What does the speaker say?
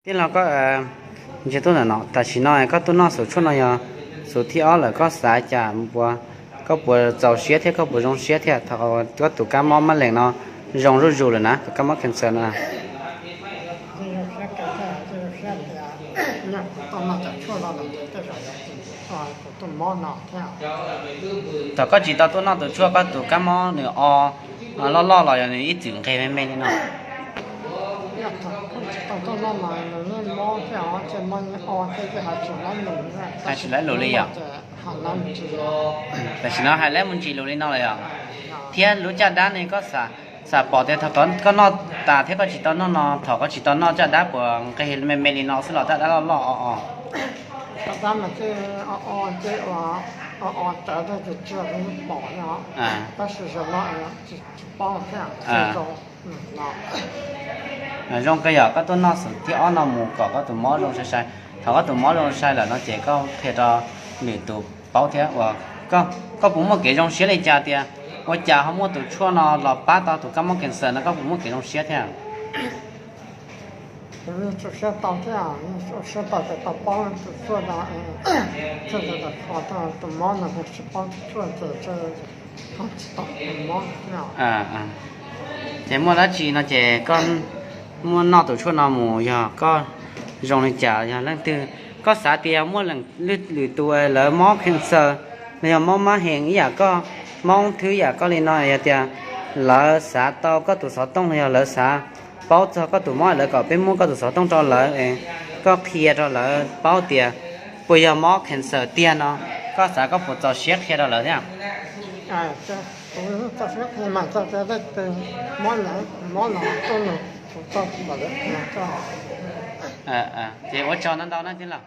Tij laug, koj ntshe tuaj ntawm no, tam sim no koj tuaj noj xum tshuaj no yog xum thib ob lawm, koj xav cas, koj puas txaus siab thiab koj puas zoo siab thiab thaum koj tus kab mob mab lees no zoo zuj zus lawm na, tus kab mob cancer no? Thaum koj tsis tau tuaj noj tus tshuaj koj tus kab mob nws o loj loj los yog nws ib txwm nqes me me li no? Hais tsis laib lus li yog? Tam sim no hais laib mus ntsis lus li no lawm yog? Thiab lub caj dab ne koj xav pom tias thaum koj noj tas thiab koj tsis tau noj no, thaum koj tsis tau noj caj dab puas nqes me me li no xwb los caj dab loj loj o o? Zoo kawg yog koj tuaj noj xum thib ob no mus kom koj tus mob zoo sai sai. Thaum koj tus mob zoo sai lawm no ces koj qhia rau lwm tus paub thiab uas koj puas muaj kev zoo siab li cas tias ua cas ho muaj tus tshuaj no los pab tau tus kab mob cancer no, koj puas muaj kev zoo siab thiab? Siab tau thiab, siab tau tias tau paub tus tshuaj no, tus mob no tsis paub tus tshuaj ces tsis tau mob. Ces muaj dab tsi no ces koj muab noj tus tshuaj no mus yog koj zoo li cas, yog leej twg koj xav tias muaj lwm tus lawv mob cancer los yog mob mab hees ib yam koj, mob thwb ib yam koj li no, yog tias lawv xav tau koj tus xov tooj los yog lawv xav paub txog koj tus mob lawv kom peb muab koj tus xov tooj rau lawv, koj qhia rau lawv paub tias puas yog mob cancer tiag no, koj xav koj puas txaus siab qhia rau lawv thiab? Ces ua tsaug ntau ntau na tij laug.